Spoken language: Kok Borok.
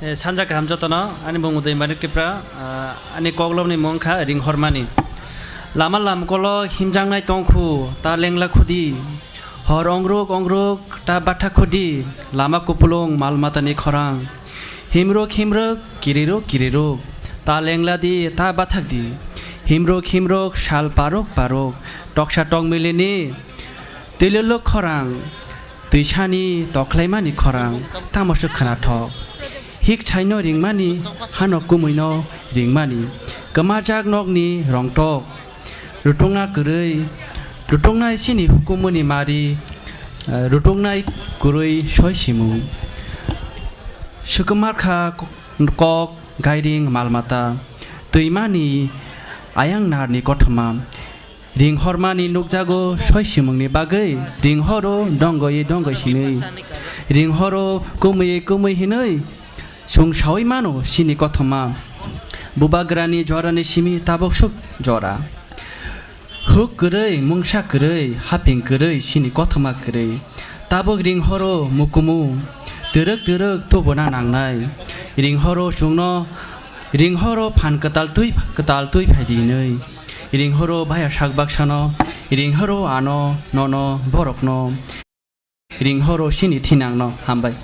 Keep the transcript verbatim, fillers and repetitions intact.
Eh, sanja kaham jotono, ani mung Uday Manik Tripura, ah, ani koklopni mung kha Ringhormani. Lama lamkolo himjaknai tongkhu, ta lengla khudi. Hor ongruk ongruk, ta bathak khudi. Lama kupulung mal matani khorang. Himruk himruk, kiriruk kiriruk. Ta lengla di, ta bathak di. Himruk himruk, sal paruk paruk. Toksa tokmilini, twiluluk khorang. Twisani toklaimani khorang, tamo se khwnathok. Hik saino ringmani, hano kumuino ringmani. Kwmajak nokni rongtok. Rutungna kwrwi, rutungna isini hukumuni mari, eh, rutungna kwrwi soi simung. Swkmakha kok, gairing malmata. Twimani ayang narni kothoma. Ringhormani nukjago soi simungni bagwi, ringhoro dongoi dongoi hinwi, ringhoro kumui kumui hinwi, chwng saui mano chini kothoma. Bubagrani jorani simi tabuk suk jora. Huk kwrwi, mungsa kwrwi, haping kwrwi, chini kothoma kwrwi. Tabuk ringhoro mukumu, twrwk twrwk tubuna nangnai. Ringhoro chwngno, ringhoro phan kwtal twi, kwtal twi phaidi hinwi. Ringhoro baya sak baksano, ringhoro ano, nono, borokno. Ringhoro chini thinangno. Hambai.